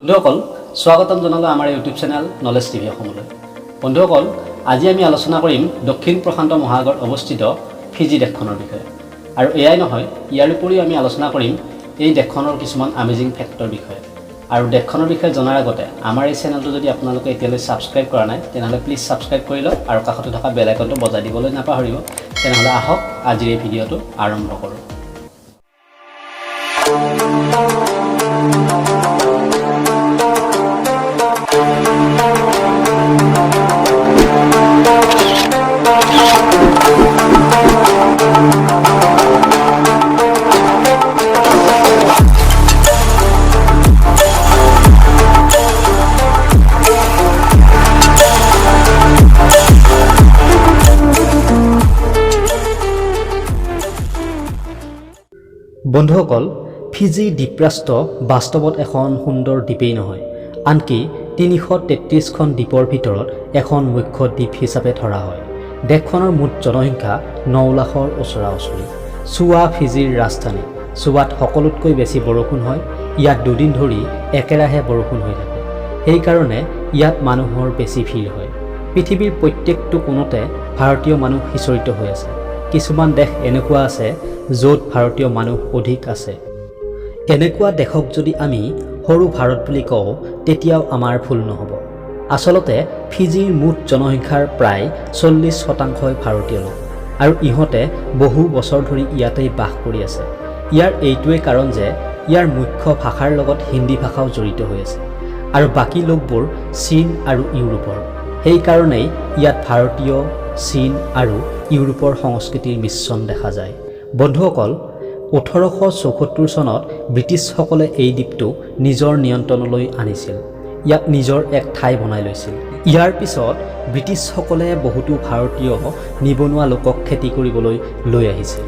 বন্ধুসকল, স্বাগতম জনালোঁ আমাৰ ইউটিউব চেনেল নলেজ টিভি অসমলৈ। বন্ধুসকল, আজি আমি আলোচনা কৰিম দক্ষিণ প্ৰশান্ত মহাসাগৰত অৱস্থিত ফিজি দেশখনৰ বিষয়ে। আৰু এয়াই নহয়, ইয়াৰ উপৰিও আমি আলোচনা কৰিম এই দেশখনৰ কিছুমান আমেজিং ফেক্টৰ বিষয়ে। আৰু দেশখনৰ বিষয়ে জনাৰ আগতে আমাৰ এই চেনেলটো যদি আপোনালোকে এতিয়ালৈ ছাবস্ক্ৰাইব কৰা নাই, তেনেহ'লে প্লিজ ছাবস্ক্ৰাইব কৰি লওক আৰু কাষতে থকা বেল আইকনটো বজাই দিবলৈ নাপাহৰিব। তেনেহ'লে আহক, আজিৰ এই ভিডিঅ'টো আৰম্ভ কৰোঁ। বন্ধুসকল, ফিজি দ্বীপৰাষ্ট্ৰ বাস্তৱত এখন সুন্দৰ দ্বীপেই নহয়, আনকি 333খন দ্বীপৰ ভিতৰত এখন মুখ্য দ্বীপ হিচাপে ধৰা হয়। দেশখনৰ মুঠ জনসংখ্যা 9 লাখৰ ওচৰা ওচৰি। চুৱা ফিজিৰ ৰাজধানী। চুৱাত সকলোতকৈ বেছি বৰষুণ হয়। ইয়াত 2 দিন ধৰি একেৰাহে বৰষুণ হৈ থাকে। সেইকাৰণে ইয়াত মানুহৰ বেছি ভিৰ হয়। পৃথিৱীৰ প্ৰত্যেকটো কোণতে ভাৰতীয় মানুহ সিঁচৰিত হৈ আছে। কিছুমান দেশ এনেকুৱা আছে য'ত ভাৰতীয় মানুহ অধিক আছে। এনেকুৱা দেশক যদি আমি সৰু ভাৰত বুলি কওঁ, তেতিয়াও আমাৰ ভুল নহ'ব। আচলতে ফিজিৰ মুঠ জনসংখ্যাৰ প্ৰায় 40%ই ভাৰতীয় লোক আৰু ইহঁতে বহু বছৰ ধৰি ইয়াতেই বাস কৰি আছে। ইয়াৰ এইটোৱেই কাৰণ যে ইয়াৰ মুখ্য ভাষাৰ লগত হিন্দী ভাষাও জড়িত হৈ আছে আৰু বাকী লোকবোৰ চীন আৰু ইউৰোপৰ। সেইকাৰণেই ইয়াত ভাৰতীয়, চীন আৰু ইউৰোপৰ সংস্কৃতিৰ মিশ্ৰণ দেখা যায়। বন্ধুসকল, 1874 চনত ব্ৰিটিছসকলে এই দ্বীপটো নিজৰ নিয়ন্ত্ৰণলৈ আনিছিল। ইয়াক নিজৰ এক ঠাই বনাই লৈছিল। ইয়াৰ পিছত ব্ৰিটিছসকলে বহুতো ভাৰতীয় নিবনুৱা লোকক খেতি কৰিবলৈ লৈ আহিছিল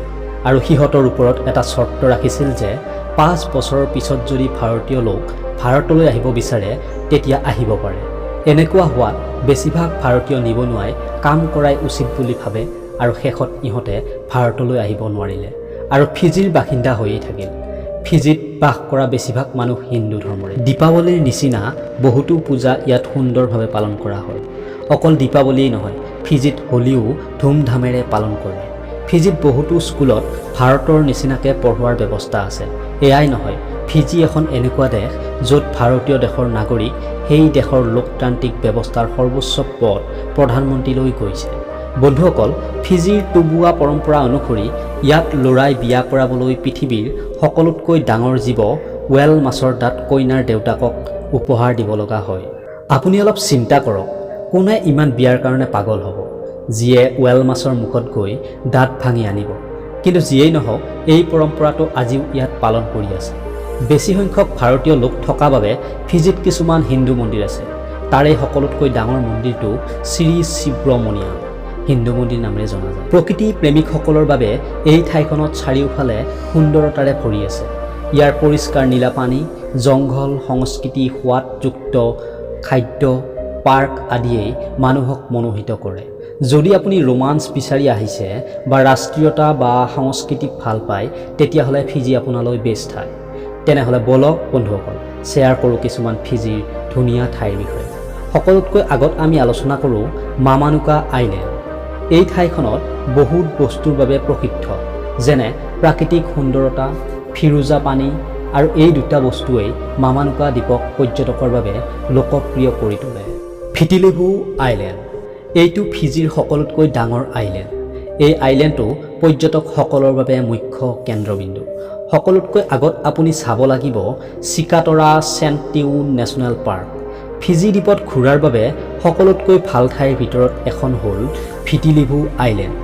আৰু সিহঁতৰ ওপৰত এটা চৰ্ত ৰাখিছিল যে 5 বছৰৰ পিছত যদি ভাৰতীয় লোক ভাৰতলৈ আহিব বিচাৰে, তেতিয়া আহিব পাৰে। এনেকুৱা হোৱাত বেছিভাগ ভাৰতীয় নিবনুৱাই কাম কৰাই উচিত বুলি ভাবে আৰু শেষত ইহঁতে ভাৰতলৈ আহিব নোৱাৰিলে আৰু ফিজিৰ বাসিন্দা হৈয়েই থাকিল। ফিজিত বাস কৰা বেছিভাগ মানুহ হিন্দু ধৰ্মৰে। দীপাৱলীৰ নিচিনা বহুতো পূজা ইয়াত সুন্দৰভাৱে পালন কৰা হয়। অকল দীপাৱলীয়েই নহয়, ফিজিত হোলীও ধুমধামেৰে পালন কৰে। ফিজিত বহুতো স্কুলত ভাৰতৰ নিচিনাকৈ পঢ়োৱাৰ ব্যৱস্থা আছে। এয়াই নহয়, ফিজি এখন এনেকুৱা দেশ য'ত ভাৰতীয় দেশৰ নাগৰিক সেই দেশৰ লোকতান্ত্ৰিক ব্যৱস্থাৰ সৰ্বোচ্চ পদ প্ৰধানমন্ত্ৰীলৈ গৈছে। বন্ধুসকল, ফিজিৰ টুবুৱা পৰম্পৰা অনুসৰি ইয়াত ল'ৰাই বিয়া কৰাবলৈ পৃথিৱীৰ সকলোতকৈ ডাঙৰ জীৱ ৱেল মাছৰ দাঁত কইনাৰ দেউতাকক উপহাৰ দিব লগা হয়। আপুনি অলপ চিন্তা কৰক, কোনে ইমান বিয়াৰ কাৰণে পাগল হ'ব যিয়ে ৱেল মাছৰ মুখত গৈ দাঁত ভাঙি আনিব? কিন্তু যিয়েই নহওক, এই পৰম্পৰাটো আজিও ইয়াত পালন কৰি আছে। বেছি সংখ্যক ভাৰতীয় লোক থকা বাবে ফিজিত কিছুমান হিন্দু মন্দিৰ আছে। তাৰে সকলোতকৈ ডাঙৰ মন্দিৰটো শ্ৰী শিৱমণিয়া হিন্দু মন্দিৰ নামেৰে জনা যায়। প্ৰকৃতি প্ৰেমিকসকলৰ বাবে এই ঠাইখনত চাৰিওফালে সুন্দৰতাৰে ভৰি আছে। ইয়াৰ পৰিষ্কাৰ নীলা পানী, জংঘল, সংস্কৃতি, সোৱাদযুক্ত খাদ্য, পাৰ্ক আদিয়েই মানুহক মনোহিত কৰে। যদি আপুনি ৰোমাঞ্চ বিচাৰি আহিছে বা ৰাষ্ট্ৰীয়তা বা সংস্কৃতিক ভাল পায়, তেতিয়াহ'লে ফিজি আপোনালৈ বেষ্ট ঠাই। তেনেহ'লে ব'লক বন্ধুসকল, শ্বেয়াৰ কৰোঁ কিছুমান ফিজিৰ ধুনীয়া ঠাইৰ বিষয়ে। সকলোতকৈ আগত আমি আলোচনা কৰোঁ মামানুকা আইলেণ্ড। এই ঠাইখনত বহুত বস্তুৰ বাবে প্ৰসিদ্ধ, যেনে প্ৰাকৃতিক সুন্দৰতা, ফিৰোজা পানী আৰু এই দুটা বস্তুৱেই মামানুকা দ্বীপক পৰ্যটকৰ বাবে লোকপ্ৰিয় কৰি তোলে। ভিটিলেভু আইলেণ্ড, এইটো ফিজিৰ সকলোতকৈ ডাঙৰ আইলেণ্ড। এই আইলেণ্ডটো পৰ্যটকসকলৰ বাবে মুখ্য কেন্দ্ৰবিন্দু। সকলোতকৈ আগত আপুনি চাব লাগিব চিকাটৰা চেণ্টিউ নেশ্যনেল পাৰ্ক। ফিজি দ্বীপত ঘূৰাৰ বাবে সকলোতকৈ ভাল ঠাইৰ ভিতৰত এখন হ'ল ভিটিলিভু আইলেণ্ড।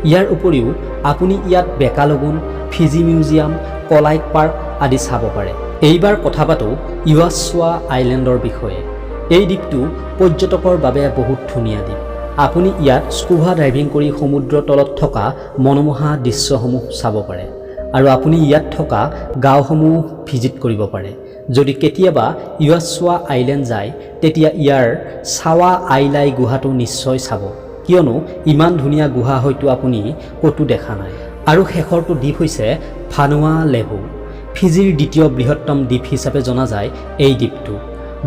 ইয়াৰ উপৰিও আপুনি ইয়াত বেকা লগুন, ফিজি মিউজিয়াম, কলাইক পাৰ্ক আদি চাব পাৰে। এইবাৰ কথা পাতোঁ ইৱাচোৱা আইলেণ্ডৰ বিষয়ে। এই দ্বীপটো পৰ্যটকৰ বাবে বহুত ধুনীয়া দ্বীপ। আপুনি ইয়াত স্কুভা ডাইভিং কৰি সমুদ্ৰৰ তলত থকা মনোমোহা দৃশ্যসমূহ চাব পাৰে আৰু আপুনি ইয়াত থকা গাঁওসমূহ ভিজিট কৰিব পাৰে। যদি কেতিয়াবা ইৱাচোৱা আইলেণ্ড যায়, তেতিয়া ইয়াৰ চাৱা আইলাই গুহাটো নিশ্চয় চাব, কিয়নো ইমান ধুনীয়া গুহা হয়তো আপুনি ক'তো দেখা নাই। আৰু শেষৰটো দ্বীপ হৈছে ভানুৱা লেভু। ফিজিৰ দ্বিতীয় বৃহত্তম দ্বীপ হিচাপে জনা যায় এই দ্বীপটো।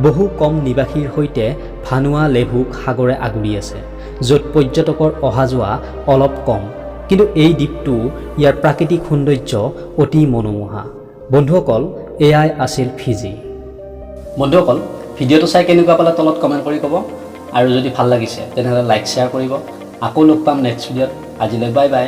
বহু কম নিবাসীৰ সৈতে ভানুৱা লেভুক সাগৰে আগুৰি আছে, য'ত পৰ্যটকৰ অহা যোৱা অলপ কম। কিন্তু এই দ্বীপটো ইয়াৰ প্ৰাকৃতিক সৌন্দৰ্য অতি মনোমোহা। বন্ধুসকল, এয়াই আছিল ফিজি। বন্ধুসকল, ভিডিঅ'টো চাই কেনেকুৱা পালে তলত কমেণ্ট কৰি ক'ব আৰু যদি ভাল লাগিছে, তেনেহ'লে লাইক, শ্বেয়াৰ কৰিব। আকৌ লগ পাম নেক্সট ভিডিঅ'ত। আজিলৈ বাই বাই।